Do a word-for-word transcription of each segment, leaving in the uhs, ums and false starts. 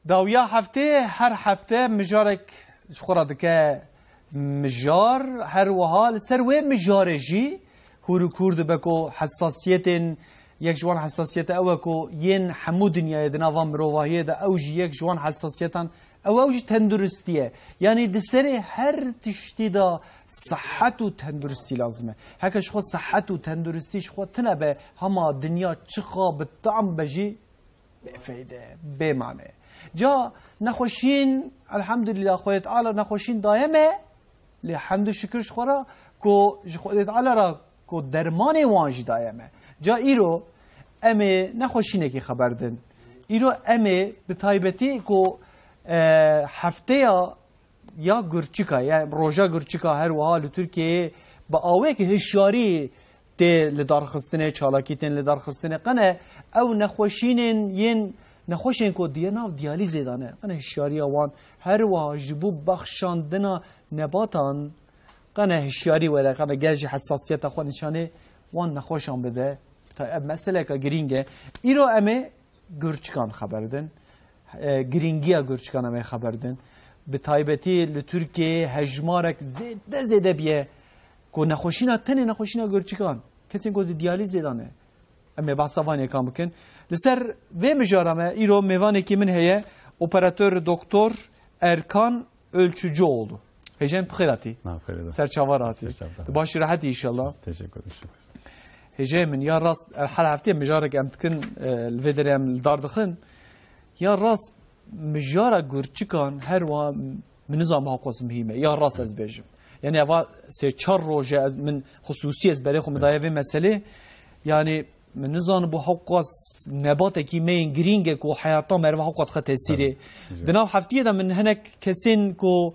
Dawiya heftê, her hefte mijarek ji xwe re dike mijar, her wiha li ser wê mijarê jî hûr û kûr dibe ku hesasiyetên, yek ji wan hesasiyete ew e ku yên hemû dinyayê di nava mirovahiyê de ew jî yek ji wan hesasiyetan ew, ew jî tenduristiye. Yanî di serê her tiştî de sihet û tenduristî lazim e. Heke ji xwe sihet û tenduristî ji xwe tune be, hema dinya çiqa bi tam be jî bêfeyde, bêmane. Ca nexweşîn, elhamdülillah, Xwedê Teala nexweşîn daye me, lê hemd û şikir ji xwe re ku ji Xwedê Teala re ku dermanê wan jî daye me. Ca îro em ê nexweşînekî xeber din. Îro em ê bi taybetî ku, e, hefteya ya gurçika, yani roja gurçika her wiha li Tirkiyeyê bi awêk hişyarî tê li darxistinê, çalakî tên li darxistinê. Qene ew nexweşînên yên nexweşên ku diye nav diyalîzê de ne. Qene hişyariya wan her wiha ji bo bexşandina nebatan qene hişyarî were, qene gel jî hesasiyeta xwe nîşanê wan nexweşan bide. Ta ev meseleka girîng e. Îro em ê gurçikan xeber din. E, girîngiya gurçikan em ê xeber din. Bi taybetî li Tirkiyeyê hejmarek zêde zêde biye ku nexweşîna tenê nexweşîna gurçikan. Kesên ku di diyalîzê de ne. Em ê behsa van yekan bikin. Li ser vê mijara me îro mêvanekî min heye, operator doktor Erkan Ölçücüoğlu. Hêjayê min bi xêr hatî. Na, xêr de. Ser çava re hatî. Ser çava. Tu baş rehetî inşallah. Teşekkür ederim. Hêjayê min ya rast, her heftê mijarek em dikin, e, li vê derê em li dar dixin. Ya rast mijara gurçikan her wiha min nizam hewqas muhîm e. Ya rast ez bêjim. Yani eva sê çar roje ez, min xusûsî ez berê xwe min daye vê meselê. Yani min nizanim bû hewqas nebatekî me yên girîng e ku heyata me re hewqas xwe tesîrê. Tabii. Di nav heftiyê de min hinek kesên ku,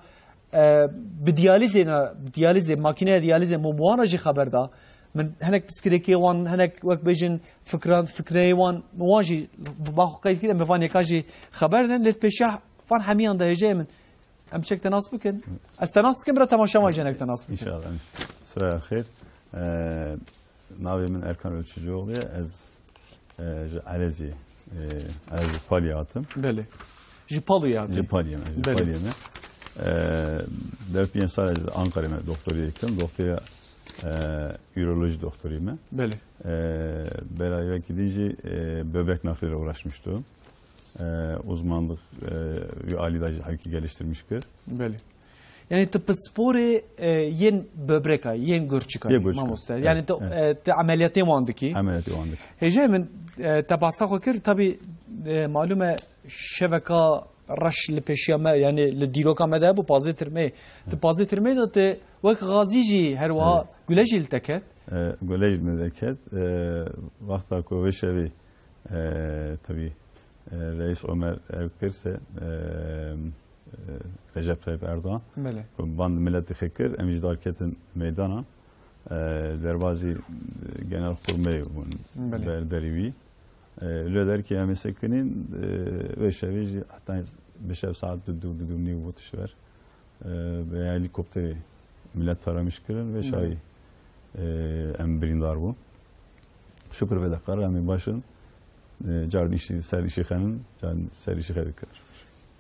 e, bi diyalîzê ne, bi diyalîzê, makîneya diyalîzê min wan re jî xeber da. Min hinek piskirêkê wan, hinek wek bêjin fikran, fikreyê wan, min wan jî bi ba xwe qeyd kir, em bi van yeka jî xeber din. Lê di pêşiya van hemiyan de hêjayê min. Em çek te nas bikin. Ez te nas dikim, bira temaşevan jî hinek te nas bikin. İnşallah. Sibê xêr. Ee, navê min Erkan Ölçücüoğlu ye. Ez, e, ji Elezî, e, ez ji Paliyê hatim. Belê. Ji Paliyê hatî. Ji Paliyê me, ji Belê. Paliyê me. E, dev pênc sal ez Ankara'ya me doktorî dikim. Doktorî, e, üroloji doktorî me. Belê. E, bera wekî din jî, e, böbrek nakliyle uğraşmıştım. E, uzmanlık, e, bir alî de jî hewkî geliştirmiş kir. Belê. Yani tu pisporê, e, yên böbreka, yên gurçika, Yê gurçika. Mamoste. Evet, yani tu, evet. E, tu emeliyatê wan dikî. Emeliyatê wan dikî. Hêjayê min, e, te bahsa xwe kir, tabii, e, malum e şeveka reş li pêşiya me, yani li dîroka me de hebû pazê tirmê. Tu pazê tirmê de tu wek gazî jî her wiha Evet. gule jî li te ket. E, gule jî li me de ket. E, wexta ku vê şevê, e, tabii, e, Reis Omer ev kirse, e, e, Recep Tayyip Erdoğan. Belê. Ku band millet dixekir, em jî darketin meydana. E, derbazî, e, genel kurmey bûn Belê. ber derî wî. E, lê derkî em ê sekinîn, e, vê şevî jî heta bi şev saet du, du, du, du nîv bû tişt ver. E, bi helikopterê millet taramiş kirin vê Belê. şevî, e, em birîndar bûn. Şükür vê deqa re em ê baş in. E, car din îşî, ser îşî xenin, car din ser îşî xeyr dikin.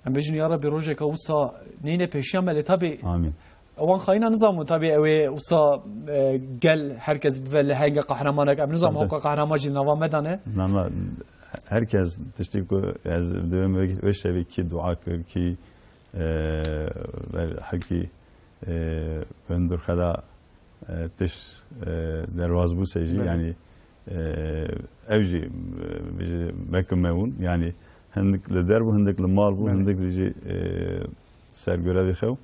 Em bêjin ya Rabbi rojeka wisa neyne pêşiya me lê tabî Amîn. Ewan xayîna nizam û tabî ew ê wisa, e, gel herkes bive lehenge qehremanek. Em nizam Tabii. hewqa qehreman jî nava me de ne. Na, na, herkes tiştî ku ez dibêm wek, wê şevî kî dua kir, kî, e, ber hekî, e, hundir xela, e, tişt, e, derbaz bû se jî, Belê. yani, e, ew jî, e, bijî vekim me bûn. Yani hindik li der bû, hindik li mal bû, Belê. hindik bijî, e, ser görevê xew.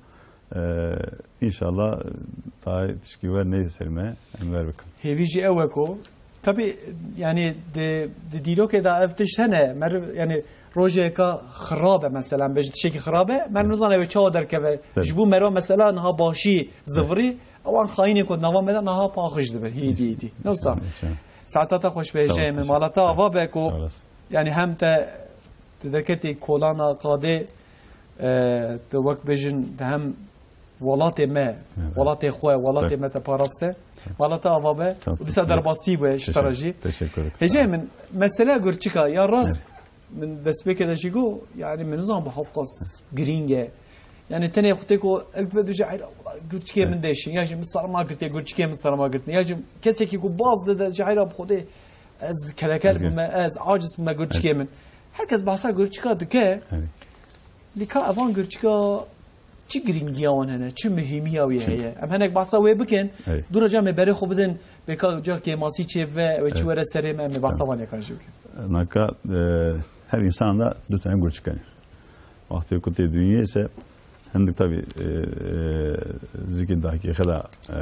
E, înşallah, tayê tişkî wer neyê ser me, em wer bikin. Hêvî jî ew e ku, tabî, yani di, di dîrokê de ev tişt hene, meriv, yani rojeka xirab e mesela, em bêjin tiştekî xirab e, meriv nizane wê çawa derkeve. Tabii. Ji bo meriva mesela niha başî zivirî, ewan xayînê ku nava me de niha paqij dibin, hîdî, hîdî. Ne wisa? İnşallah. Saeta te xweş be, Sağ ol, hêjayê min, teşekkür. mala te ava be ku, Sağ olasın. yani hem te, tu derketî kolana qadê, e, tu wek bêjin, tu hem welatê me, Evet. welatê xwe, welatê Tabii. me te paraste. Mala te ava be. Sağ ol, û dîsa teşekkür. derbasî be ji te re Teşekkür. jî. Teşekkür ederim. Hêjayê min, mesele gurçika, ya rast Evet. Min destpêkê de jî got, yani min nizan bi hewqas girîng e. Yani tenê xwe tê ku ek be duje eyra gurçikê min deşin, ya jî min serma girtiye, gurçikê min serma girtin, ya jî kesekî ku baz dide ji eyra bi xwedê ez keleker bime, ez aciz bime gurçikê min. Her kes behsa gurçika dike. Lîka evan gurçika çi girîngiya wan hene, çi muhîmiya wî heye? Em henek behsa wê bikin, dûra ca me berê xwe bidin, bêka ca kêmasî çê ve, ew çi were serê me, em ê behsa van yekan jî bikin. Naka, e, her insan da du tane gurçik hene. Wextê ku tê dinyê ise, hindik tabi, e, e, zikê dahkê xela, e,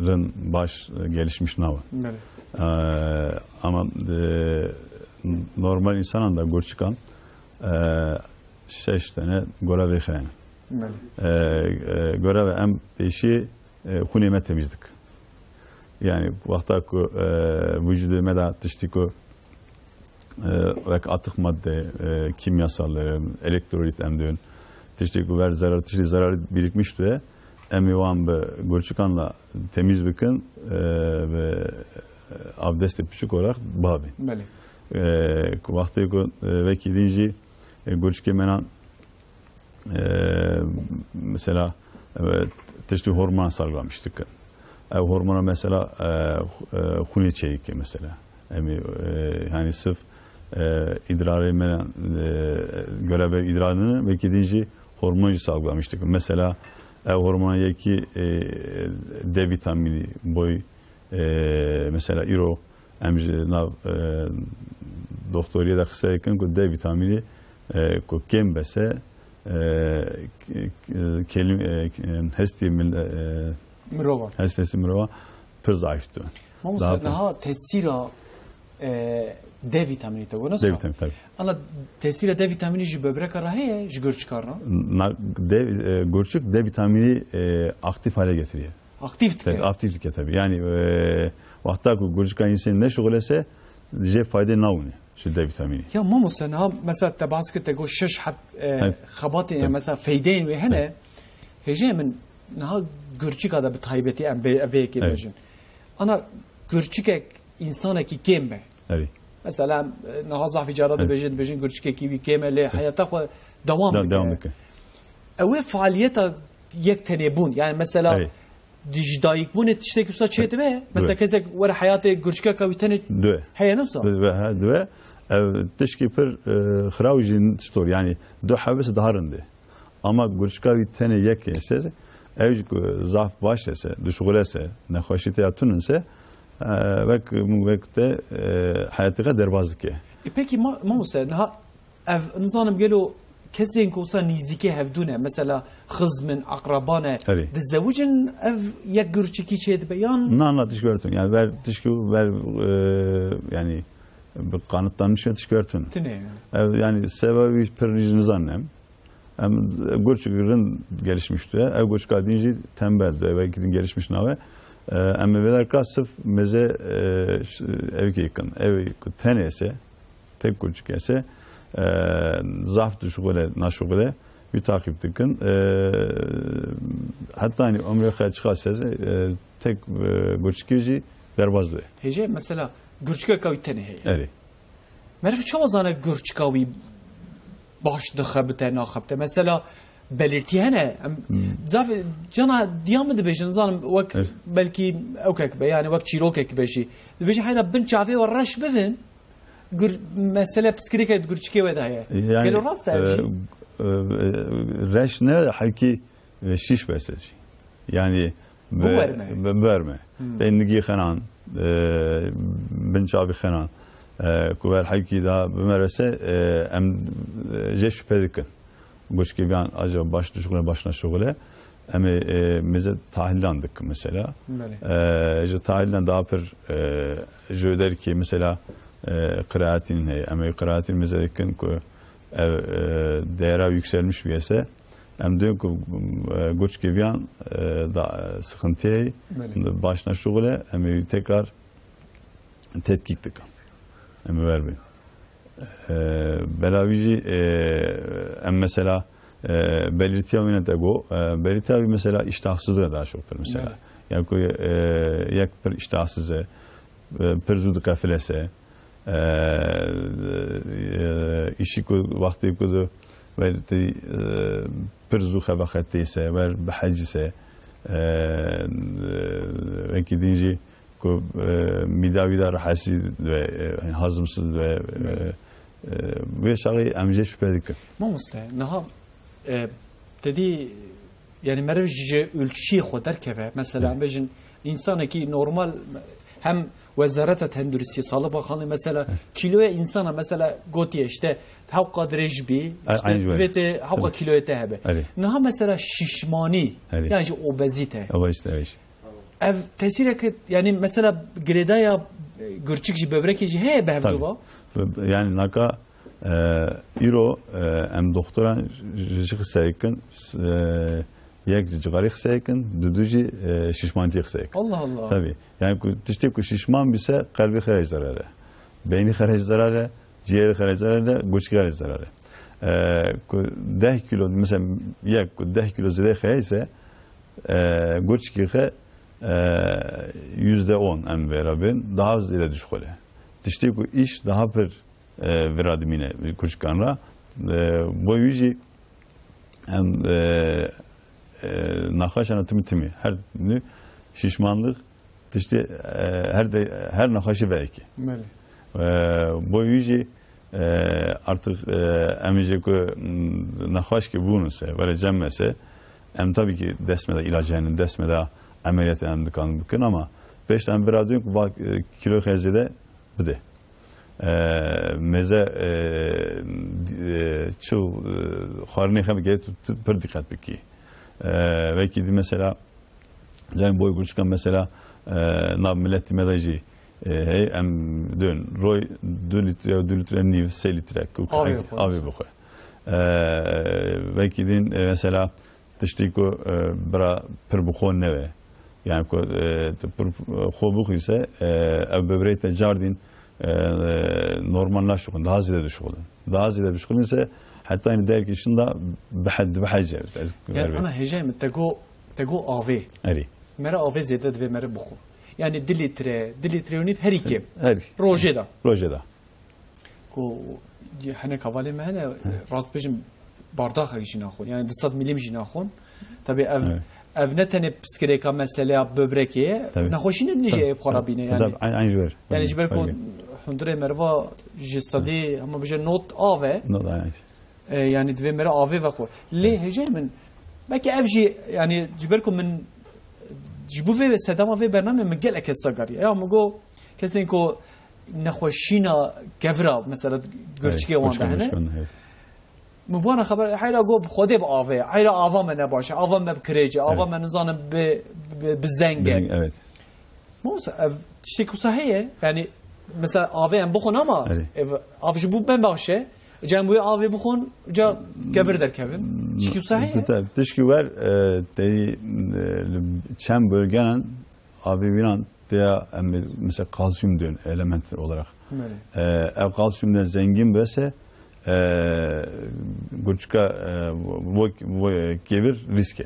rin baş, e, gelişmiş nawe. E, ama, e, normal insanan da gurçikan, e, şeş tane gora vê xeyane. E, e, gora ve em pêşî, e, xûnê me temîz dikin. Yani wexta ku, e, vücudê me de tiştî ku, e, wek atık madde, e, kimyasal, e, elektrolit em diyon, tiştî ku ver zarar, tiştî zararî birikmiş diye, em ê wan bi gurçikan la temîz bikin, e, ve abdestê piçik olarak babin. E, ku wextê ku, e, vekî din jî, e, gurçikê me nan, e, mesela, e, tiştî hormona salgılamış dikin. Ev hormona mesela, e, e, xûnê çêyike mesela. Em ê, e, yani sif, e, idrarê me, e, göre be idrarını belki din jî hormon jî salgılamış dikin. Mesela ev hormona yekî, e, D vitamini boy, e, mesela îro em ji nav, e, doktoriyê de qise dikin ku D vitamini, e, ku kêm bese, e, k-, k-, kelim-, e, k-, hestî mil-, e, Mirova. Hest, hestî mirova pir zayıf dibe. Mamoste, niha tesîra, e, D vitamini te got, ne? D vitamini, tabii. Ana tesîra D vitamini ji böbreka re heye, ji gurçika re? Na, D, e, gurçik D vitamini, e, aktif hale getiriyor. Aktif dike. Tabii, aktif dike tabii. Yani, e, wexta ku gurçika însanî neşuxulese, jê fayde nawine ji D vitamini. Ya mamoste, niha mesela te bahs kir, te got şeş heb, e, xebatên, ya mesela feydeyên wê hene. Hêjeyê min niha gurçika de bi taybetî em bê-, vê yekê bêjin. Ana gurçikek însanekî kêm be. Mesela, e, niha zafî cara dibêjin, dibêjin gurçikekî wî kêm e, lê heyata xwe dewam dike. Ew ê faaliyeta yek tenê bûn. Yani mesela, dijidayîkbûnê tiştekî wisa çêdibe? Mesela kesek were heyatê gurçikeka wî tenê heye, ne wisa? Dibe, he, dibe. Ev tişkî pir, e, xiraw jî stor. Yani du hebis daha rindê. Ama gurçika wî tenê yek ese, ew jî ku zaf baş ese, dişuxulese, nexweşî te ya tun ise, e, wek, wek te, e, heyatî xwe derbaz dike. E, pekî ma-, mamoste, niha ev, nizanim gelo kesên ku wisa nîzîkê hevdû ne, mesela xizm in, eqreba ne, dizewicin ev yek gurçikî çêdibe yan? Na, na, tişkî wer tun. Yani ver tişkî ver, e, yani bi kanıtlanmış ya tişkî wer tun. Tune yani. Ev, yani sebebi pir jî nizanim. Em gurçik rind gelişmiş diye, ev gurçika din jî tembel diye, belki din gelişmiş nave. E, em ê vê derka sif meze, e, ş-, ev ki kin, ev ku tenê ese, tek gurçik ese, e, zaf dişuxule, naşuxule, wî takip dikin. E, heta hani ömrê xwe çiqa seze, e, tek, e, gurçikê jî derbaz diye. Hêjê, mesela, gurçikeka wî tenê heye. Erê. Meriv çawa zane gurçika wî baş dixebite, naxebite? Mesela belirtî hene. Em zaf cana diya min dibêjin, nizanim wek belkî ewkek be, yani wek çîrokek be jî. Dibêjin heyra bin çavê we reş bivin, gur-, mesele piskirêke di gurçikê we de heye. Yani, gelo rast e ev jî? E, e, reş ne, hewkî, e, şîş bese jî. Yani, Biwerme. Bi-, biwerme. Hmm. Tê nigî xenan, e, bin çavî xenan, e, ku wer hewkî da bimerese, e, em, e, jê şüphe dikin. Goşkê biyan acaba baş dişuxule, baş naşuxule. Em ê, e, meze tahlîlan dikin mesela. Belê. E, ji tahlîlan daha pir, e, ji derkî mesela, e, qiraetîn heye. Em ê qiraetîn meze dikin ku ev, e, değera yükselmiş biyese, em duyun ku, e, goçkê viyan, e, da, e, sıkıntı, belê, baş naşuxule, em ê tekrar tetkik dikin. Em ê ver bin. E, bela wî jî, e, em mesela, e, belirtiya wî ne te go, e, belirtiya wî mesela iştahsızlık daha çok pir mesela. Evet. Yani ku, e, yek pir iştahsız e, e, pir zû diqefilese, E, e, îşî ku wextê ku di wer tê, e, pir zû xebeqetê se, wer bihecî se, e, wekî din jî ku, e, mîda wî de rehesî dibe, e, hazimsiz dibe, e, e, vê çaxê em jê şüphe dikin. Mamoste, niha, e, te dî, yani meriv ji ölçüyê xwe derkeve. Mesela, Evet. em bêjin, insanekî normal hem Wezareta Tenduristî, Sağlık Bakanlığı, mesela, Evet. kiloya insana, mesela, gotiye işte, hewqa dirêj bî, A-, işte, aynı böyle. divê te hewqa Tabii. kiloya te hebe. Evet. Niha, mesela, şişmanî, Evet. yani jî obezite. Obezite, evet. Ev tesîreke, yani mesela girêdaya, e, gurçik jî, böbrekê jî heye bi hevdu Tabii. va? Yani naka, e, îro, e, em doktoran ji çi qisey kin, e, yek ji cixarî qisey kin, dudu jî, e, şişmantî qisey kin. Allah Allah. Tabii. Yani ku, tiştê ku şişman bise qelbê xwe re zerar e. Beynî xwe re zerar e, ciyerê xwe re zerar e, gurçikê xwe re zerar e. E, ku deh kilo, mesela yek ku deh kilo zêde xeye ise, e, gurçikê xwe, e, yüzde on em vê re bên, daha zêde dişuxule. Tiştê ku îş daha pir, e, vira dimîne gurçikan re. E, bo wî jî em, e, e, nexweşana timî timî, her nû şişmanlık tiştê, e, her de, her nexweşî veyekê. Belê. E, bo wî jî, e, artık, e, em jê ku, m, nexweşkê bûn se, were cem me se, em tabii ki dest me de îlacê henin, dest me de emeliyat em dikan bikin ama pêş em vira dûn ku bak, e, kilo xezê de bide. E, mêze, e, di-, e, çi, e, xwarinê xwe bike, tu, tu pir dîqet bikî. E, wekî di mesela, cayên boy gurçika mesela, e, nav miletî me de jî, e, hey, em dön, roy du litre, du litre nîv, sê litre, ku Avê xwe. avê bixwe. E, wekî din, e, mesela, tiştî ku, e, bira pir bi xwe nebe. Yani ku, e, tu pir xwe bixwîse, e, ev böbreğê te cardîn, e, normal naşuxin, daha zêde dişuxulin. Daha zêde dişuxulin ise heta yani derkî şinda bihed-, bihece. Ez Yani ver ana hêjayê min te go, te go avê. Erî. Mere avê zêde divê mere bixwe. Yani di litre, di litre û nîv herî kêm. Erî. Rojê de. Rojê de. Ku hinek hevalê me hene, rast bêjim, bardaxek jî naxwin. Yani du sed milim jî naxwin. Tabii ev, Evet. ev ne tenê piskirêka meseleya böbrekê ye, Tabii. nexweşînên din jî Tabii. ê bi xwe re bîne yani. Tabii, aynı, aynı ver. Yani ji ber ku Aynı. hundurê meriva ji sedî, hema bije not av e. Not, aynı. E, yani divê mere avê vexwe. Lê Evet. hêjayê min, belkî ev jî, yani ji ber ku min ji bo vê sedema vê bernamê min gelek kes sagariye. Ya min got, kesên ku nexweşîna kevira, mesela, gurçikê Evet, wan de hene. Gurçikê wan, evet. Min vana xeber, heyra got, bi Xwedê bi avê, heyra ava me ne baş e, ava me bi kirêc e, ava Evet. me nizanim bi, bi, bi zeng e. Bizim, evet. Mamosta, ev tiştek wisa heye, yani, mesela, avê em bixwin ama Evet. ev, av ji bo me baş e. Ca em wê avê bixwin, ca kevir derkevin. Tiştek wisa heye. Tabii, tişkî wer, e, tey, e, çend bölgenen avê wînan teya em mesela kalsiyum diyorsun element olarak. Öyle. E, ev kalsiyumdan zengin bese, e, gurçika, e, bu, bu, e, kevir riske.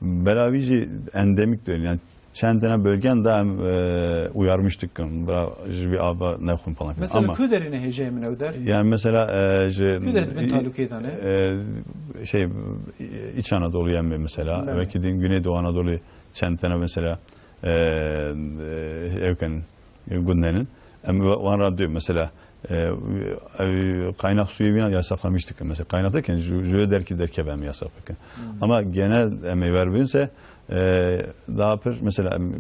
Belavî jî endemik diyorsun. Yani çend tane bölgen daha, e, uyarmıştık. Bira, ji bir ava nexwin falan filan. Mesela Ama ku derê ne hêjayê min ew der? Yani mesela, e, ji Ku derê dibin talûkê dane? e, şey, İç Anadolu yani mesela. Evet. Belki din Güneydoğu Anadolu çend tane mesela, e, e, evken, e, gündenin. Em wa-, wan radyo mesela, e, e, kaynak suyu bina yasaklamıştık. Mesela kaynak derken ju-, jüye derki derkeve em yasak bakın. Hmm. Ama genel em ver bugünse, e, daha pir mesela em,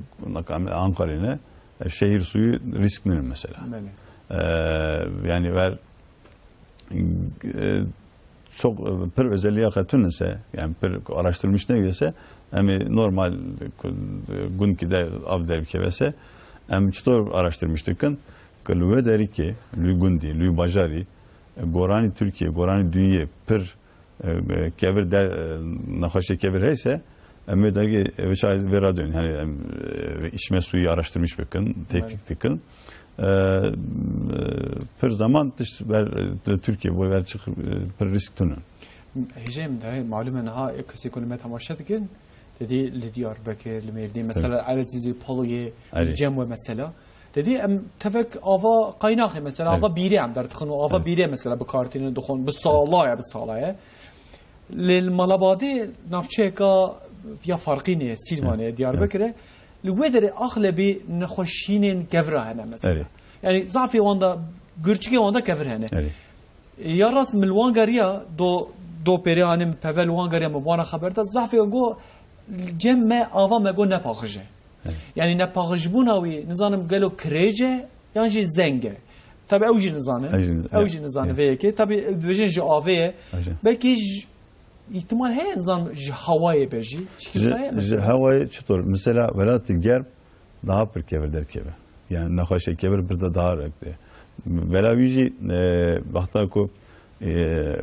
em Ankara'yla, e, şehir suyu riskli mesela. Belli. E, yani ver, e, çok, e, pir özelliğe katın ise, yani pir araştırmış ne ise, em normal, e, gün ki de av derkevese, em çitor araştırmıştık ki, ki lüve deri ki, lü gündi, lü bajari, e, gorani Türkiye, gorani dünya pir, e, e, kevir der, e, nexweşê kevir heyse, em ê dergê, e, çay vê radyoyun, yani em, e, içme suyu araştırmış bikin, tetkik dikin. E, e, pir zaman tişt ber, e, Türkiye boy ver çık, e, pir risk tunun. Hêjayê min de, malum e niha kesê ku li me temaşe dikin, te dî li Diyarbekir, li Mêrdîn, mesela Elezîzê, Paloyê, Erê. Cem we mesela. Te dî em tevek ava qaynaxê, mesela, Evet. ava bîrê em derdixin û ava Evet. bîrê, mesela, bi kar tînin dixwin, bi sala ye, bi sala ye. Lê li Malabadê navçeyeka ya farqînê ye, Sîrvanê ye, Evet. Diyarbekir e. Li wê derê axlebî nexweşînên kevira hene, mesela. Evet. Yani zafê wan da, gurçikê wan da kevir hene. Evet. Ya rast min li wan geriya, do, do pêrê hanê min peve li wan geriya, min wana xeber da, zafê wan got, cem me ava me got nepaxij e. Evet. Yani nepaxijbûna wî, nizanim gelo kirêc e, yan jî zeng e. Tabi ew jî nizane. Ew jî, Ew evet, jî nizane evet. vê yekê. Tabi dibêjin ji avê ye. Ew jî. Belkî ji, îhtimal heye, nizanim ji hewayê be jî. Ji Ji, kimseye ji mesela. hewayê çitor? Mesela welatî germ daha pir kevir derkeve. Yani nexweşê kevir bir de daha rek de. Bela wî jî, e, wexta ku, e,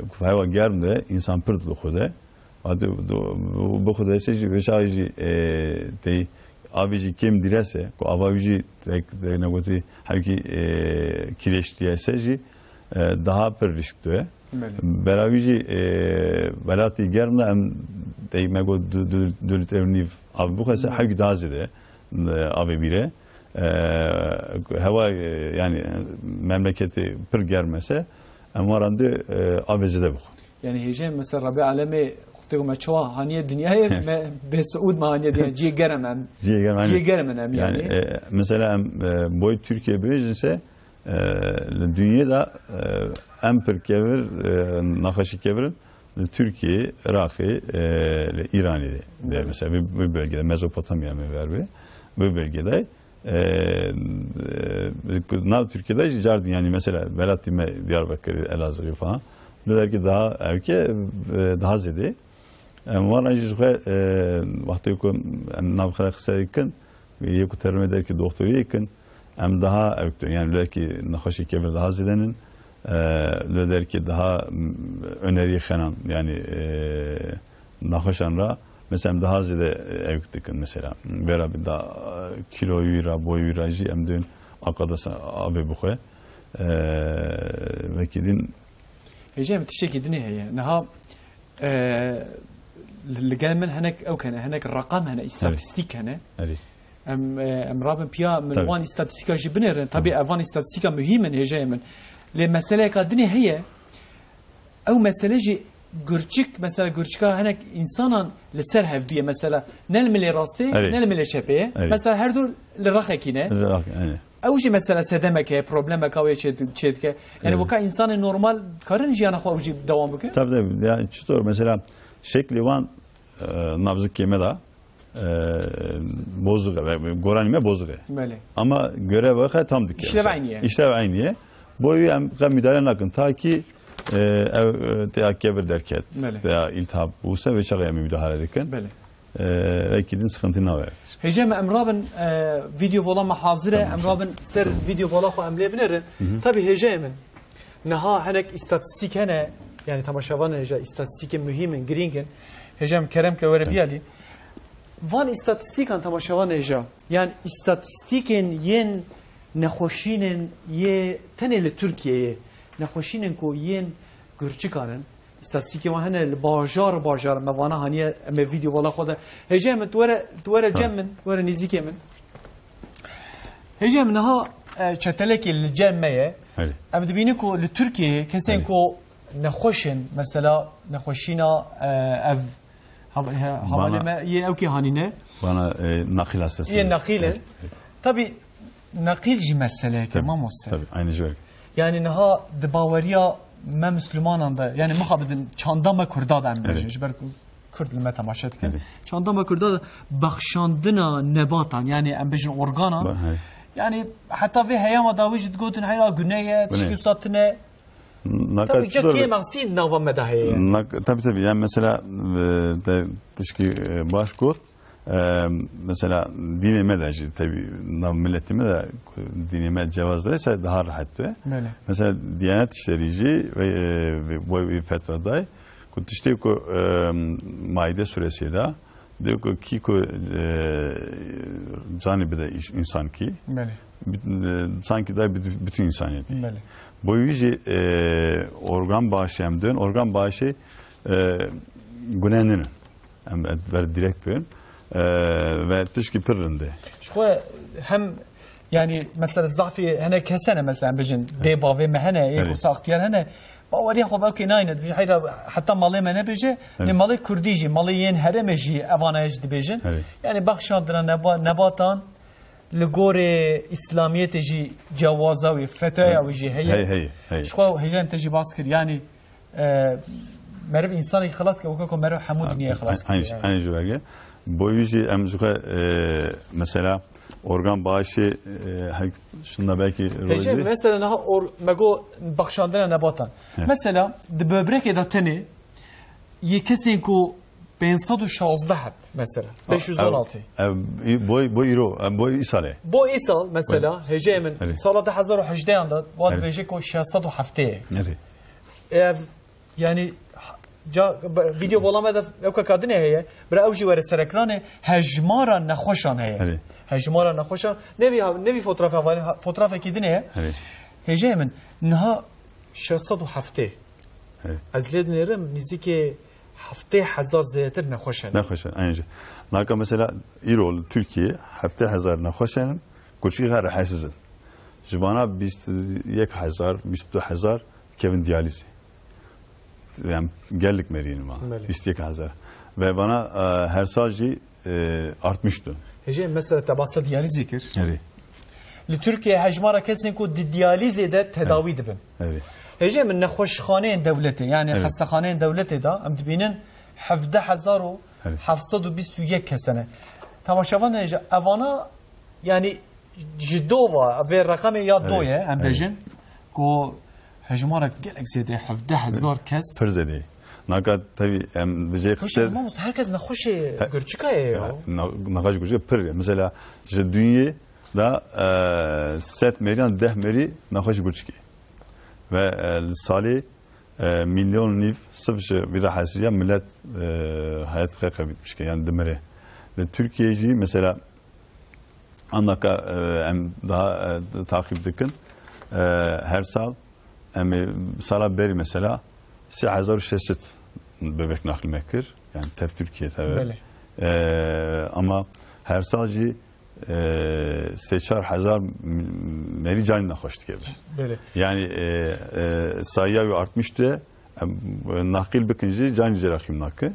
ku hewa germ de, insan pir dixude. Adi, do, bu, bu xudese jî, veşa jî, e, tey, avê jî kêm direse, ku ava wî jî tek, tek negotî, hevkî, e, kireç diyese jî, e, daha pir risk doye. Belê. Bela wî jî, e, welatî germ de em, tey, me got du, du, du litre û nîv av bixwese, Belê. hevkî daha zêde, e, avê bîre. E, hewa, e, yani memleketê pir germ ese, em waran de, e, avê zêde bixwe. Yani hêjê mesela Rebê Alemê, tê ku me çawa haniye dinyayê, me bê siûd me haniye dinyayê. Cihê germ em. Cihê germ, aynen. Cihê germ em Yani, yani. e, mesela em, e, boy Türkiye bêjin se, e, li dinyê de, e, em pir kevir, e, nexweşî kevirin li Türkiye, Iraqê, e, li Îranê de. Belê. Mesela bir, bir bölgede, Mezopotamya me ver bir, bir bölgede. E, e, nav Türkiye'de jî cardin, yani mesela welatî me Diyarbakır, Elazığ falan. Lê derkî daha evke, e, daha zêde. Em wana jî xwe, e, wextê ku em nav xwe qise dikin, yê ku termê derkî doktoriyê dikin, em daha ew dikin. Yani lê derkî nexweşî kevir daha zêdenin. E, lê derkî daha, m, önerî xenan, yani, e, nexweşan ra, mesela em daha zêde, e, ew dikin mesela. Vera bi da, e, kîlo wî ra, boy wî ra jî em dên aqadasa avê bixwe. E, vekî din Hêjê min tiştekî dinê heye. Niha, e, li, li gel min hinek ew hene, hinek reqam hene, îstatîstîk hene. Erê. Em, e, em rabin piya min Tabii. wan îstatîstîka jî binêrin. Tabii Tamam. ev van îstatîstîka muhîm in hêjeyê min. Lê meseleyeka dinê heye. Ew mesele jî gurçik, mesela gurçika hinek însanan li ser hevdû ye. Mesela ne li milê rastê, Erê. ne li milê çepê ye. Erê. Mesela her du li rexekî ne. Li rexekî, erê. Ew jî mesela sedemek heye, problemeka wê çê, çê dike. Yani Evet. weka insanê normal karin jiyana xwe ew jî dewam bikin? Tabii, tabii. Yani çitor mesela şeklî wan, e, nabzikê me de, e, bozuk e, ve goranî me bozuk e. Belê. Ama görev waxe tam dike. İşlev aynı ye. İşlev aynı ye. Boyu em qe müdahale nakin. Ta ki, e, ev, e, te ya kevir derket, Belê. te ya iltihap buse ve çağa em müdahale dikin. Belê. E, belki din sıkıntı ne var? Hêjê me em rabin, e, video vola me hazir e, Tamam, em tamam. rabin ser video vola xwe em lê binêrin. Hı hı. Tabii hêjê min. Niha hinek îstatîstîk hene, yani temaşevan hêja îstatîstîkên muhîm in, girîng in. Hêja min kerem ke were Tamam. biyalî. Van îstatîstîkan temaşevan hêja, yani îstatîstîkên yên nexweşînên yê tenê li Tirkiyeyê, nexweşînên ku yên gurçikan in, îstatîstîkê wan hene li bajar bajar, me vana haniye, em ê vîdeo vala xwe de. Hêjê min, tu were, tu were cem Tamam. min, were nêzîkê min. Hêjê min, niha, e, çetelekê li cem me ye. Erê. Em dibînin ku li Tirkiyeyê kesên Erê. ku nexweş in, mesela nexweşîna, e, ev, ha-, he-, Bana havalê me yê ew kê hanîne. Bana, e, naqîl hastası. Yê naqîl in. Evet, evet. Tabii naqîl jî meseleyeke Tabii, mamoste. tabii, aynı şey. Yani niha di baweriya me Müslümanan de, yani mixabidin çanda me Kurda de em bêjin, Evet. ji ber ku Kurd li me temaşe dikin. Evet. Çanda me Kurda de bexşandina nebatan, yani em bêjin organan. Ba-, evet. Yani heta vê heyama dawî jî digotin heyra gune ye, Gune. tişkî wisa tune. Naka Tabii çi ca zor kêm eksî nava me de heye. Nak-, tabii, tabii. Yani mesela, e, te tişkî, e, baş got. E, mesela dînê me de jî tabii nav miletê me de dînê me cevaz dayse daha rahat be. Belê. Mesela Diyanet İşleri jî ve, e, ve, bu bir fetva day. Ku tiştê ku, e, Maide suresi de diyor ku kî ku, e, canî bide iş-, insan kî. Belê. Bütün, e, sanki da bütün, bütün insaniyeti. Belê. Bu yüzü, e, organ bağışı hem dön, organ bağışı, e, günenin. Em ber direkt bûn, e, ve tişkî pir rind e. Ji xwe hem Yani mesela zafî hene kes hene, mesela em bêjin dê bavê me hene, ê Erê. Xursa Extiyar hene. Baweriya xwe belkî nayne, dibêje heyra heta malê me nebêje, Erê. Lê malê Kurdî jî, malê yên herêmê jî evana jî dibêjin. Erê. Yani baxşandina neba-, nebatan li gorê îslamiyetê jî cewaza wî, fetwaya wî jî heye. Heye, heye, heye. Ji xwe hêjayên te jî bas kir, yani e, meriv însanekî xilas ke, weke ku meriv hemû dinyayê xilas kir. Aynı, aynı jüvege. Boyu jî em jixwe, e, mesela organ bağışı, e, her, şunda belki Hêjê, rolü. Mesela niha or-, me got baxşandina nebatan. Evet. Mesela di böbrekê de tenê yê kesên ku pênc sed û şazdeh heb, mesela. Ev, ev, boy, boy îro, ev, boy îsalê. Bo îsal, mesela, Boy. Hêjê min, Evet. Sala du hezar û hejdeh an de, wa Evet. Dibêje ku şeş sed û heftê ye. Evet. Ev, yani, ca, video vola me de ew keka dinê heye, bira ew jî were ser ekranê, hejmara nexweşan heye. Evet. Hejmara nexweşan, nevî ha-, nevî fotoğraf hevali, ha-, fotoğrafekî dinê ye. Evet. Hêjê min, niha şeş sed û heftê. Evet. Ez lê dinêrim, nîzikê heftê hezar zêdetir nexweş hene. Nexweş hene, aynı şey. Naka mesela îro li Tirkiye heftê hezar nexweş hene, gurçikî xwe rahatsiz in. Ji bana bîst û yek hezar, bîst û du hezar dikevin diyalîzê. Yani gelek merîn ma. Belê. Bîst û yek hezar. Ve bana, e, her sal jî, e, artmıştı. Hêjê, mesela te basa diyalîzê kir. Evet. Li Tirkiye hejmara kesên ku di diyalîzê de tedawî Evet. dibin. Evet. Hêjê min nexweşxaneyên dewletê, yani Evet. xestexaneyên dewletê de em dibînin hevdeh hezar û Evet. heft sed û bîst û yek kes hene. Temaşevan hêjê, evana yani ji do va, vê reqemê ya do Evet. ye, em Evet. bêjin, ku hejmarek gelek zêde, hevdeh hezar kes. Pir zêde. Naka tabii em bi jê Hoş qise- ama herkes nexweşê He- gurçika ye ya. Ya, na-, nexweş gurçika pir ye. Mesela ji dünyê da, e, sed meriyan deh meri nexweş gurçikê. Ve, e, li salê, e, milyon nîv sif ji vîra hesiya millet, e, hayat xwe kaybetmiş ke, yani dimire. Li Tirkiye jî mesela Andaka, e, em daha, e, takip dikin. E, her sal em ê sala berî mesela sê hezar û şeş sed bebek naxil me kir. Yani tev Tirkiye tev. Belê. E, ama her sal jî, e, sê çar hezar merî canî nexweş dike. Belê. Yani, e, e, sayıya wî artmış diye, em, naxil bikin jî canî jê re xîm nake.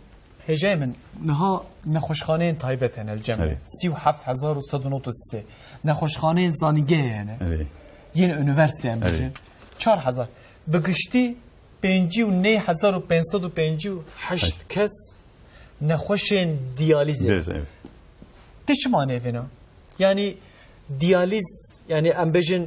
Hêjayê min, niha nexweşxaneyên taybet hene li cem me. Evet. Sî û heft hezar û sed û nod û sê. Nexweşxaneyên zanîngehê hene. Evet. Yên unîversîte em Evet. bêjin. Çar hezar. Bi giştî pêncî û neh hezar û pênc sed û pêncî û heşt Evet. kes nexweşên diyalîzê. Diyalîz, evet. Te çima nêvêna? Yani diyalîz, yani em bêjin,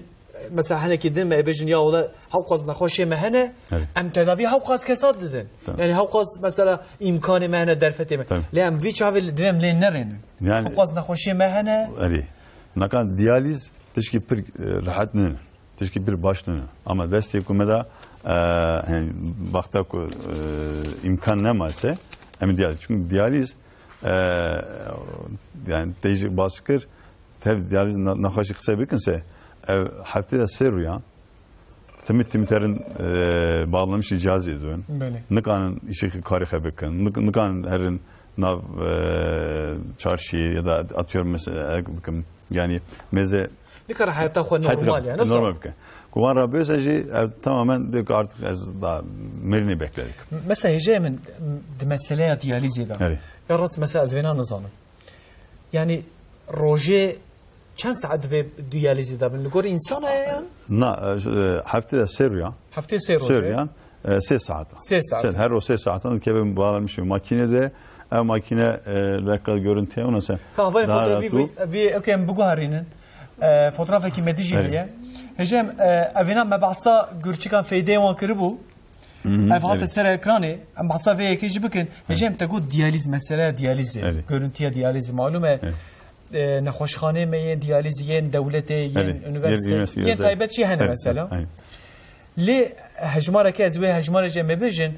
mesela hinekî din me bêjin ya wele hewqas nexweşê me hene, Evet. em tedavî hewqas kesa didin. Tamam. Yani hewqas mesela îmkanê me hene derfetê me. Tamam. Lê em vî çavê li divê em lê nerênin. Yani Hewqas nexweşê me hene. Erê. Nakan diyalîz tişkî pir, e, rehet nîne. Tişkî pir baş nîne. Ama destê ku me de, e, yani, wexta ku, e, îmkan nema se, em diyalîz. Çünkü diyalîz, e, yani tê jî baş kir, tev diyalîz na-, nexweşî qise bikin se, ev heftê de sê rûyan, timî timî terin, e, bağlamışî cihazê dibin. Belê. Nikanin îşê karê xwe bikin. Nik-, nikanin herin nav, e, çarşiyê ya da atıyorum mesela bikin. Yani meze Nikare heyata xwe Heyata normal yani. Normal bikin. Ku wan rabêse jî ev tamamen diyor ki artık ez daha mirini bekledik. Mesela hêjayê min di meseleya diyalîzê de. Erê. Ya rast mesela ez vêna nizanim. Yani rojê çend saet divê diyalîzê de bin? Li gor însana ye yan? Na, e, e, heftê de sê rûyan. Heftê sê roj Sê e? rûyan, e, sê saetan. Sê saet. Sê, her roj sê saetan kevin bağlamış bir makine de. Ev makine, e, belki görüntüye ona sen Ha, vay daha fotoğrafı rahat bir, ol. bir, okey, em biguherînin. E, fotoğrafekî me dijî Evet. heye. Hêjayê min, e, evîna me behsa gurçikan feydeyê wan kiribû. Hı hı, Ev hate evet. ser ekranê. Em behsa vê yekê jî bikin. Hêjayê min te got diyalîz, meseleya diyalîzê. Evet. Görüntüya diyalîzê. Malum e, Evet. e, nexweşxaneyê me yên diyalîzê, yên dewletê, yên Evet. Yên üniversite, üniversite, yên özel. taybet jî hene Evet, mesela. evet. Lê hejmareke ez wê hejmarê jê me bêjin,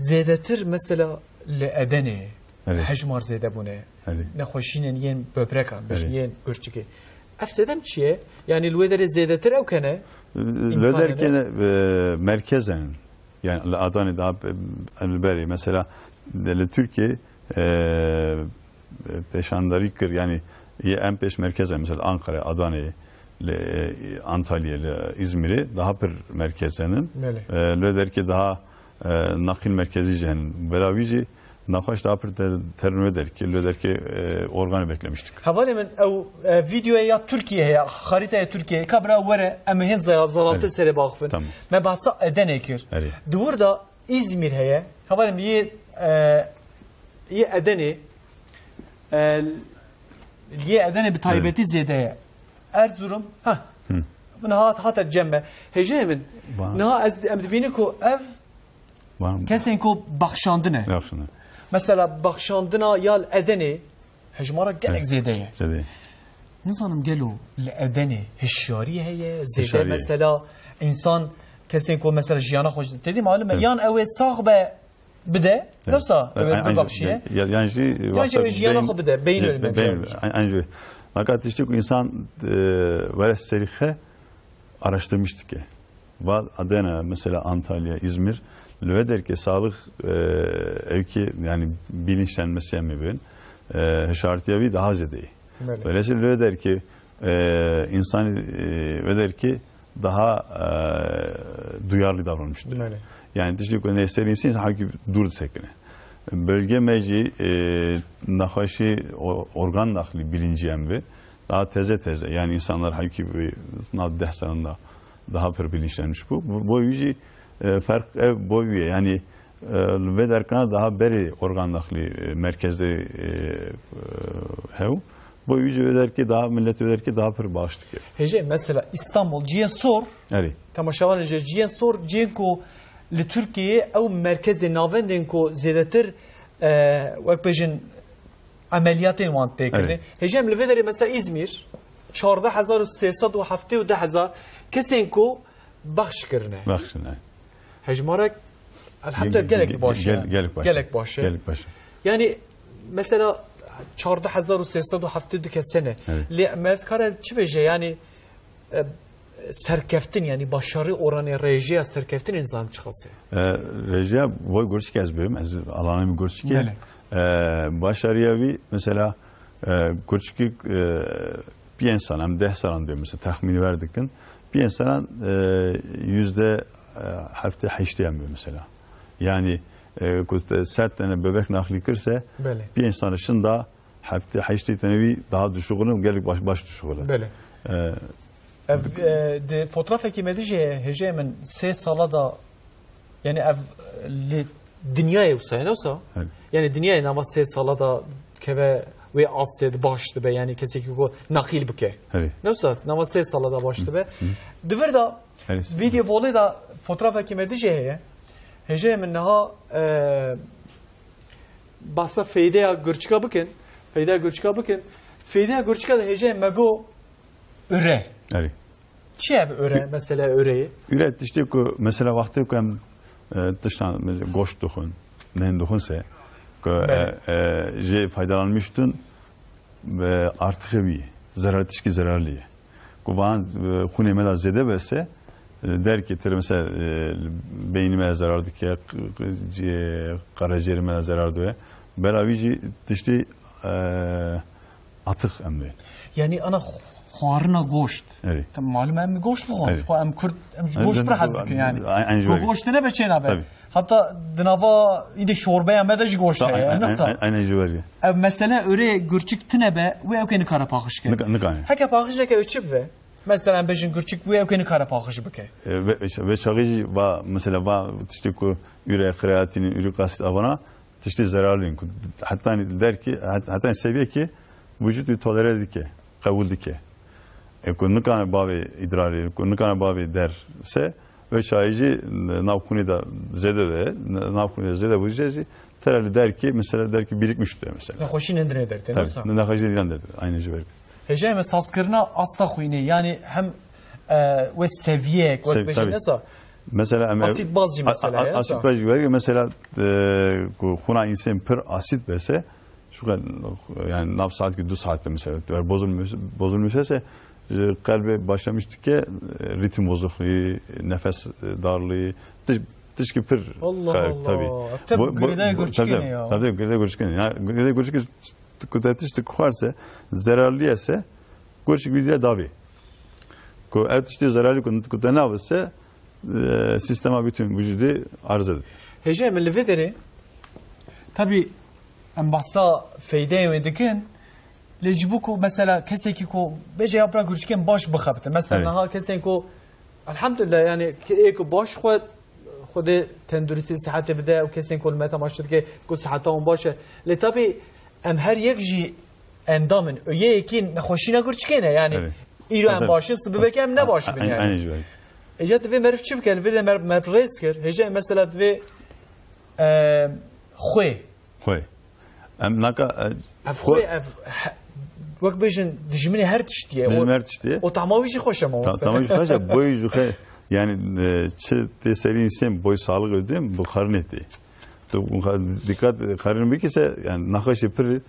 zêdetir mesela li Edenê Evet. hejmar zêde bûne. Evet. Nexweşînên yên böbrekan, bêjin Evet. yên gurçikê. Ev sedem çi ye? Yani li wê derê zêdetir ew kene? Li wê derê kene, e, merkezen. Yani li Adanê daha, e, li berê. Mesela de li Tirkiye, e, pêşandarî kir. Yani yê em pêş merkez e. Mesela Ankara, Adanê, li Antalya, li Îzmîrê daha pir merkez henin. Belê. E, li wê derkê daha, e, naqîl merkezî jî henin. Bela wî jî naxweş daha pir ter-, terin wê derkê, li wê derkê, e, organê beklemiştik. Hevalê min, ew, e, vîdeoya ya Tirkiyê heye, xarîtaya Tirkiyê, ka bira were, em ê hên zaya-, zelaltê Evet. serê baxivin. Tamam. Me behsa Edenê kir. Erê. Di wir de Îzmîr heye. Hevalê min, yê, e, yê Edenê, e, yê Edenê bi taybetî Evet. zêde ye. Erzurum, ha. Hı. Min hat, hate cem me. Hêjayê min, Bana- niha ez, em dibînin ku ev Bana- kesên ku baxşandine. Yaxşine. Mesela baxşandina ya li Edenê hejmara gelek Evet. zêde ye. Zêde ye. Nizanim gelo li Edenê hişyarî heye, zêde Hişyarî heye. mesela însan kesên ku mesela jiyana xwe ji tedî malum e, Evet. yan ew ê sax be bide, Evet. lewsa ew ê Evet, bibaxşiye. ya-, yan jî Yan jî wexta ew ê jiyana beyin-, xwe bide, beyin be-, ölüme beyin cevabı. ölüme. An-, an jî. Fakat tiştê ku însan, e, were serî xe araştirmiş dike. Va Adana, mesela Antalya, İzmir, li wê derkê sağlık, e, evki, yani bilinçlenmesi em ê bibin. E, hişartiya wî daha zêde ye. Belê. Dolayısıyla li wê derkê, e, insan, e, wê derkê daha, e, duyarlı davranmıştır. Belê. Yani tiştê ku ne ser insan halkî dûr disekine. Bölge me jî, e, nexweşî o-, organ nakli bilinci em bi. Daha teze teze. Yani insanlar halkî bi nav deh seranda daha pir bilinçlenmiş bu. Bu, bu jî, e, ferq ev boy ye. Yani, e, vê derkana daha berê organ nakli, e, merkezde, e, e, hew. Bu jî vê derkê daha, millet vê derkê daha pir bağışlık ye. Hêjê, mesela İstanbul, ciyên sor, Erê. temaşevanê jê, ciyên sor, ciyên ku li Tirkiyeyê ew merkezê navendên ku zêdetir, e, wek bêjin, emeliyatên wan tê kirinê. Evet. Hêjê, em li vê derê mesela İzmir, çardeh hezar û sê sed û heftê û du hezar kesên ku baxş kirine. Baxş kirine. Hejmarek, elhamdülillah, Ge-, ge-, gelek ge-, baş e. gel-, gelek baş e. Gelek baş e. Gelek baş e. Yani, mesela, çardeh hezar û sê sed û heftê û du kes hene. Evet. Lê me kare çi bêje? Yani, e, serkeftin, yani başarı oranı, rêjeya serkeftinê nizanim çiqas e. E, rêjeya boy gurçik ez bêjim, ez alanê min gurçik e. Belê. E, başarıya wî, mesela, e, gurçikî, e, pênc salan, em deh salan diyor mesela, tahmini ver dikin. Pênc salan, e, yüzde, e, heftê heştê em diyor mesela. Yani, e, ku te sed tane bebek nakli kirse, Belê. pênc salan şinda heftê heştê tenê wî daha düşük olur, gelek baş, baş düşük olur. Belê. E, Ev, e, di fotoğrafekî me dijî heye, hêjê min sê sala da, yani ev, e, li dinyayê wisa ye, ne wisa? Evet. Yani dinyayê nava sê sala da keve wê astê di baş dibe, yani kesekî ku naqîl bike. Evet. Ne wisa? Nava sê sala da baş dibe. Hı. Di vir da, Evet. Video volê da fotoğrafekî me dijî heye. Hêjê min niha, e, bahsa feydeya gurçika bikin. Feydeya gurçika bikin. Feydeya gurçika da hêjê me go üre. Erê. Çi ev üre, mesela üreyê? Üre tiştê ku, mesela wextê ku em, e, tiştan, mesela goşt dixwin, nên dixwin se, ku, Belê. e, e, jê faydalanmıştın, e, artığı bir, zarar, tişkî zararlı ye. Ku van, e, xûnê me de zêde bese, e, derkê tir mesela, e, beynî me zarar dike, q-, q-, cê-, qerejêrê me de zarar dike. Bela wî jî tiştê, e, atık em dê. Yani ana xwarina goşt. Erê. Tam malum em goşt dixwin. Erê. Xwe em Kurd, em ji Erê, goşt pir hez dikin yani. Ay-, aynı Ku jüveri. Goşt ne be çêna be. Tabii. Hatta dinava îdî şorbeya me de ji goşt Ta-, heye. ay-, ay-, Nasıl? ay-, aynı jüveri. Ev mesele öyle gurçik tine be ve ew kê nikare paxiş ke. Nika-, nikare. Heke paxiş neke ew çi be? Mesela em bêjin gurçik ve ew kê nikare paxiş bike. E, ve, ve, ve çaxê jî va, mesela va tiştê ku üre kreatinin, ürik asit avana, tiştê zararlıyın ku hatta hani der ki, hat-, hatta hani seviye ki vücut bir tolere dike, kabul dike. E, ku nikane bavê idrarê, ku nikane bavê der se, ve çayıcı nav xûnê de zêde de, nav xûnê de zêde bû jî, tera li der ki, mesela der ki birikmiş diye mesela. Nexweşî nendire derte, Tabii, nasıl? Ne nexweşî dilan der, aynı jüveri. Hêjayê me sazkirina asta xwînê, yani hem, e, we seviyek, wek Sev-, bêjin tabii. nesa? Mesela em Asit baz jî a-, a-, mesela, ya, asit sa? baz jî wek, mesela, e, ku xûna însan pir asit bese, şu kadar, yani nav saat ki du saat mesela, eğer bozulmuş, bozulmuş ise, e, kalbe başlamış dike, e, ritim bozukluğu, nefes, e, darlığı, tiş-, tişki pir Allah kar-, Allah. tabii. Ev tabii Bu, bu, girede bu, göçük tabii, yine ya. tabii, girede göçük yine. Ya, girede göçük ku te tiştik xwarse, zararlı ise, gurçik bir yere dabi. Ku ev tiştê zerarî ku, ku te navise, e, sîstema bütün vücudê arıza dide. Hêjayê min li vê derê, tabî em behsa feydeyê wê dikin, lê ji bo ku mesela kesekî ku bêje ya bira gurçikên baş bixebite. Mesela Evet. niha kesên ku elhamdulillah yani ki ê ku baş xwe Xwedê tenduristî sihetê bide û kesên ku li me temaşe dike ku siheta wan baş e. Lê tabî em her yek jî endam in. Û yê yekî nexweşîna gurçikê ne yani. Evet. Îro em Tabii. baş in, sibê belkî em ne baş bin Aynı, yani. aynı şey. Êca divê meriv çi bike? Li vir de meriv, meriv rêz kir. Hêja mesela divê, e, xwê. Xwê. Em naka, e, Ev xwe- xwe, ev he- wek bêjin dijminê her tiştî ye. Dijminê O- her tiştî ye. O tama wî jî xweş e Ta- mamoste. Tama wî jî xweş e. Boy jî xwe, yani, e, çi tê serî insên boy sağlık ödeyim, bu xarinê tê. Tu bu xa- dikkat xarin bikise, yani, naxaşê pir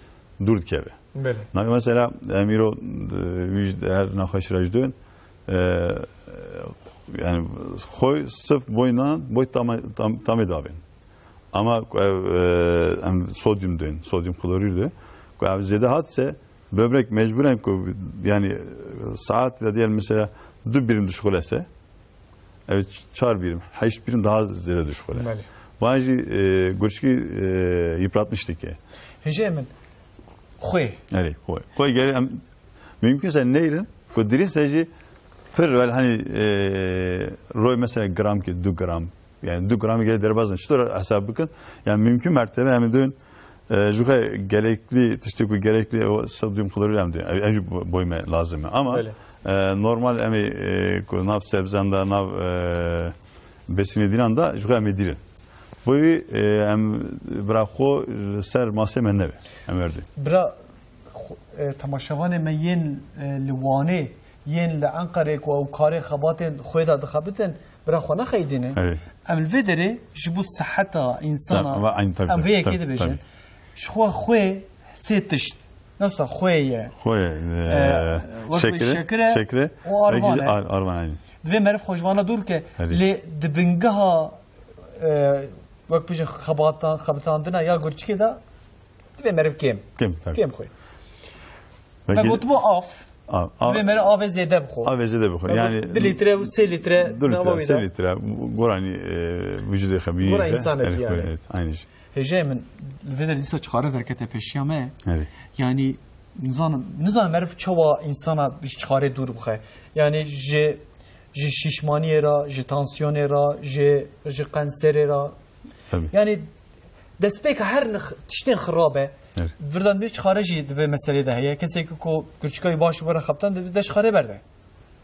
dûr dikeve. Belê. Na- mesela, em îro, e, wî jî her naxaş ra jî dön, e, yani, xwe sif boy nan, boy tama- tam- tamê davên. Ama ku ev, e, em sodyum dön, sodyum klorür de. Ku ev zêde hatse, böbrek mecburen ku, yani, saat de diyelim mesela du birim dişxulese, ev çar birim, heşt birim daha zêde dişxule. Belê. Van jî, e, gurçikî, e, yıpratmış dike. Hêjayê min, xwê. Erê, xwê. Xwê gere em, mümkünse neyrin, ku dirîn se jî pir wel hani, e, roy mesela gram ki, du gram, Yani du gramî gelê derbas in. Çitor hesab bikin? Yani mümkün mertebe em dön, e, ji xwe gerekli, tiştê ku gerekli o sodyum klorür em dön. Ev, ev jî bo- boyme lazim e. Ama, Öyle. e, normal em ê, e, ku nav sebzan da, nav, e, besinê dînan da ji xwe em ê dîrin. Boyî, e, em bira xwe ser masê me nebe. Em erdê. Bira xwe- e, temaşevanê me yên, e, li Wanê, yên li Enqerê ku ew karê xebatên xwê de dixebitin, bira xwe nexeyidîne. Evet. Em li vê derê ji bo siheta însana, Tabii, aynı, tabii, em vê tabii, yekê tabii, dibêjin. tabii. Ji xwe xwê sê tişt. Newsa xwê ye. Xwê, e, E, wek şekre, şekre şekre, û arvan e. ar- arvan, aynı. Divê meriv xwe ji vana dûr ke, Evet. lê di bingeha, e, wek bêjin xebatan-, xebitandina ya gurçikê de divê meriv kêm. Kêm, tabii. Kêm xwê. Peki, Me gotibo av. Av, av. Divê meriv avê zêde bixwe. Avê zêde bixwe. Me Yani got, du litre û sê litre du litre, nava wî sê de. litre, goranî, e, vücudê xwe bînî Gora de. însan e Evet, yani. evet, aynı şey. Hêjayê min, li vê derê dîsa çixare derkete pêşiya me. Evet. Yani, nizanim, nizanim meriv çawa însana ji çixarê dûr bixe. Yani, ji, ji şîşmaniyê re, ji tansiyonê re, ji, ji kanserê re. Tabii. Yani, destpêka her nix-, tiştên xirab e. Evet. Virdan bir çixare jî di vê meselê de heye. Kesê ku, ku gurçika wî baş were xebtan, divê de çixare berde.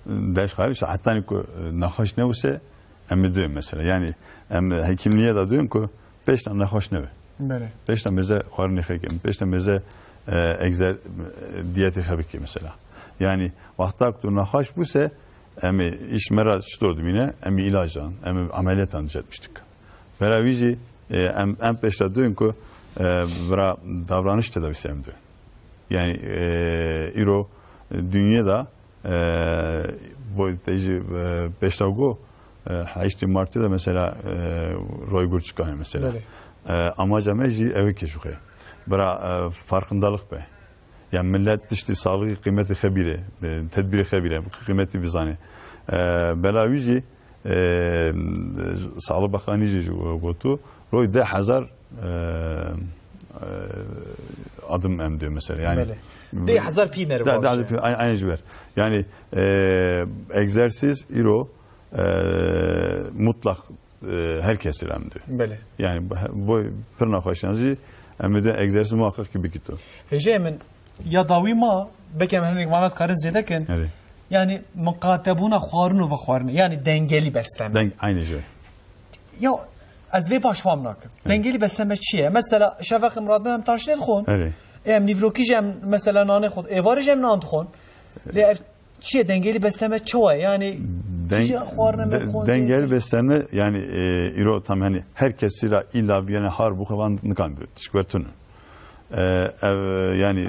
Deş xariç, hetanî ku, e, nexweş newise, em ê duyên mesela. Yani, em hekimliğe de duyên ku pêşta nexweş nebe. Belê. Pêşta mêze xwarinê xwe bikin, pêşta mêze, e, egzer-, e, diyetê xwe bike mesela. Yani, wexta ku tu nexweş bûse, em ê îş me re çitor dibîne, em ê îlacan, em ê ameliyatan düzeltmiştik. Bera wî jî, e, em, em pêşta duyên ku, e, bira davranış tedavisi em duyên. Yani, e, îro, e, dünyada, e, bu, te jî, e, pêşta got, e, heştê Martê de mesela, e, roy gurçikan mesela. Belê. E, amaca me jî ew ke ji xwe. Bira, e, farkındalık be. Yani millet tiştî sağlığı kıymeti xebire, e, tedbiri xebire, kıymeti bizane. E, bela wî jî, e, Sağlık Bakanı jî gotu, roy deh hezar, e, e, adım em diyor mesela. Yani, Belê. Deh hezar pî meriv de, de, baş e. pî, ay-, aynı şey var. Yani, e, egzersiz, îro, e, mutlak, e, her kesî em diyor. Belê. Yani, bu, bu pir nexweşan jî, em de egzersiz muhakkak ki bikito. Hêjayê min, ya dawî ma, belkî em hinek vana dikarin zêde kin. Evet. Yani, miqatebûna xwarin û vexwarinê. Yani, dengeli beslenme. Deng-, aynı şey. Ya, ez vê baş fam nakim. Evet. Dengeli beslenme çi ye? Mesela, şevexê miradin em taştê dixwin. Evet. Em nîvrokî jî em, mesela, nanê xwe, êvarê jî em nan dixwin. Lê ev çi ye? Dengeli beslenme çawa ye? Yani, Den-, çi xwarine me de-, xwin dengeli tê? beslenme, yani, e, îro tam, hani, her kesî ra illa bir, yani, har bu xevan nikan bir tişkwertun. E, ev, yani,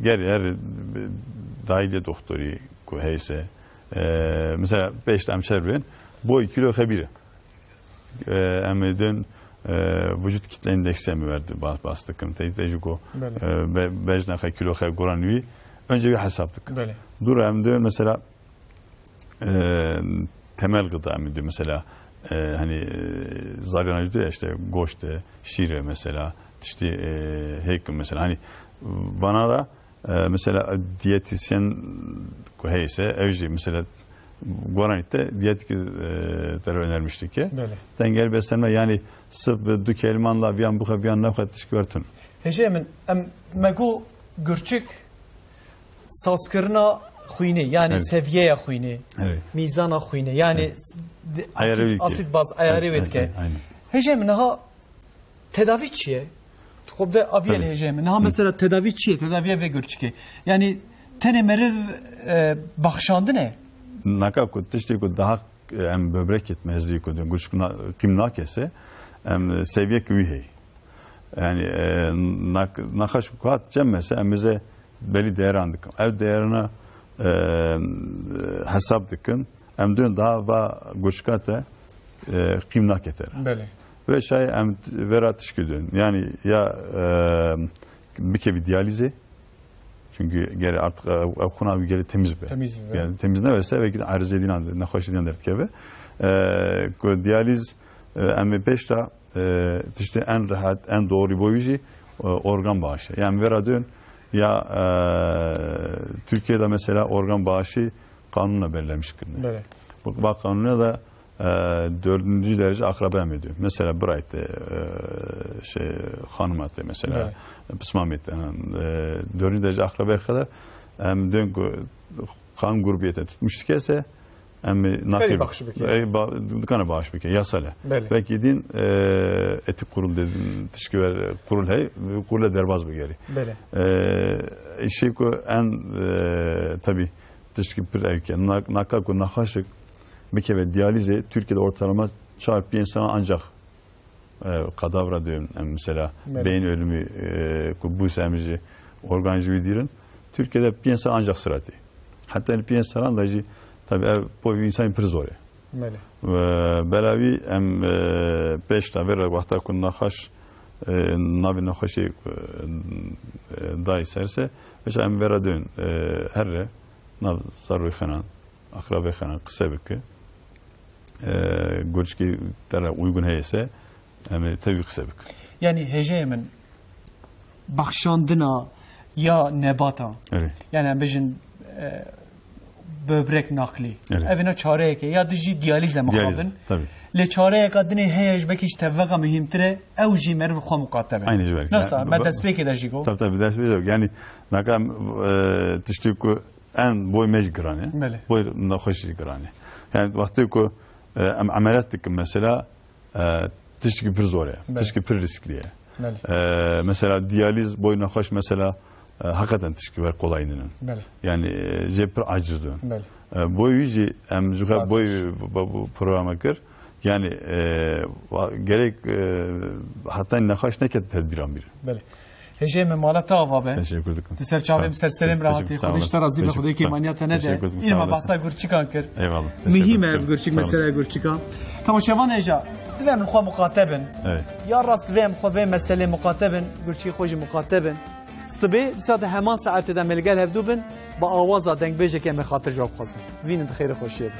ger her dahiliye doktorî ku heyse, e, mesela, pêşta em şer bên, boy kilo xebîre. E, em ê dön, e, vücut kitle endeksi em verdi, bas, bas dikim. Te, te jî ku, Belê. e, be-, bejna xwe kilo xwe guran wî, önce bir hesap dikim. Belê. Dur em dön mesela, E, temel gıda mı diyor mesela, e, hani, e, zariyana diyor ya işte goşt e, şîr e mesela, işte, e, hêk mesela, hani bana da, e, mesela diyetisyen ku heyse, ev jî mesela Guaranî te diyetik, e, te re önermiştik ki. Belê. Dengeli beslenme, yani sırf bi du kelimanla viyan bixwe, viyan nexwe tişkî wer tun. Hêjê min, em me got gurçik sazkirina xwînê, yani Evet. seviyeya xwînê, Evet. mîzana xwînê, yani Evet. s-, di-, Ayarı asit, bir ki. asit baz ayarı Evet, evet, evet, aynen. Hêjê min, niha tedavî çi ye? Tu xwe bide aviye Tabii. li hêjê min. Niha Hı. mesela tedavî çi ye? Tedaviya vê gurçikê. Yani tenê meriv, e, baxşandin e? Naka ku tiştê ku daha, e, em böbrek yetmezliği ku diyor, gurçik na-, qîm nakese, em seviyek wî hey. Yani, e, nak-, nakaş ku hat cem mesela em bize belli değeran dikin. Ev değerine, e, hesap dikin. Em dön daha va gurçika te, e, qîm naketer. Belê. Ve şay em vera tişkî dön. Yani ya, e, bike bir diyalize. Çünkü geri artık, e, ev xuna geri temiz be. Temiz be. Yani temiz ne verse belki de arıza edilen, nexweş edilen derdikeve. E, ku diyaliz, e, em beş ta, e, tiştê en rahat, en doğru boyu jî, e, organ bağışı. Yani vera dön ya, e, Türkiye'de mesela organ bağışı kanunla belirlenmiş kırılıyor. Belê. Bu, bak kanuna da, e, dördüncü derece akraba emri diyor. Mesela Bright, e, şey, hanım attı mesela. Belê. Pismamit, yani, e, dördüncü derece akrabaya kadar em dön kan grubiyete tutmuştuk ise, em Belê nakil. Bağış bike. E, ba-, dikana bağış bike, yasale. Belê. Belki din, e, etik kurul dedin, tişki ver, kurul hey, kurule derbaz bu geri. Belê. E, şey ku en, e, tabi, tişki pir evke, na-, naka ku naxaşik bikeve diyalize, Türkiye'de ortalama çar piyensana ancak, e, kadavra diyorum, em, mesela Belê. beyin ölümü, e, ku bu semici organize dirin. Türkiye'de piyensana ancak sırati. Hatta piyensana da jî, tabi ev, bu insan pir zor e. Belê. Ve belavi em, e, peş tabi re wexta ku naxaş, e, navi naxaşê, e, e, dayî serse, mesela em vera dön, e, her re nav zarû xenan, akrabê xenan qise bike. E, gurçikî te re uygun heyse, em ê tevî qise bikin. Yani hêjeyê min, baxşandina ya nebata. Evet. Yani em bijin, e, böbrek nakli. Evet. Evina çareyeke ya dijî diyalize Diyalize, mixabin. Tabii. Lê çareyeka dinê heye ji bekî ji tevveka muhîmtir e, ew jî meriv xwe muqate be. Aynı ji belki. Nasıl? Yani, Me bu- destpêkê de jî got. Tabii, tabii, destpêkê de. Yani nakam, e, tiştê ku en boy me jî giran e. Belê. Boy nexweş jî giran e. Yani wextê ku, e, em emeliyat dikin mesela, e, tiştî pir zor e, Belê. tiştî pir riskli ye. Belê. E, mesela diyaliz boy nexweş mesela, e, hakikaten tiştî ver kolay nînin. Belê. Yani, e, jê pir aciz dön. Belê. E, boy wî jî em ji xwe Saat boy üç. bu, bu programa kir. Yani, e, wa-, gerek, e, hatta nexweş neket tedbîran bir. Belê. Hêjê me mala te ava be. Teşekkür ederim. Di ser çavê Sağ ol. min ser serê min re Teşekkür, hatî. sağ Xwedê ji te olasın. razî be, Teşekkür, Xwedê teşekkür, kêmaniya te nede. teşekkür ederim, Îro sağ me olasın. behsa gurçikan kir. Eyvallah. Teşekkür Muhîm e ederim. ev gurçik, Sağ olasın. meseleya gurçikan. Temaşevan hêja, divê em li xwe muqate bin. Evet. Ya rast divê em xwe vê meselê muqate bin, gurçikê xwe jî muqate bin. Sibê, dîsa di heman saetê de em ê li gel hevdû bin, bi awaza dengbêjekê em ê xatir ji we bixwazin. Bibînin di xêr û xweşiyê de.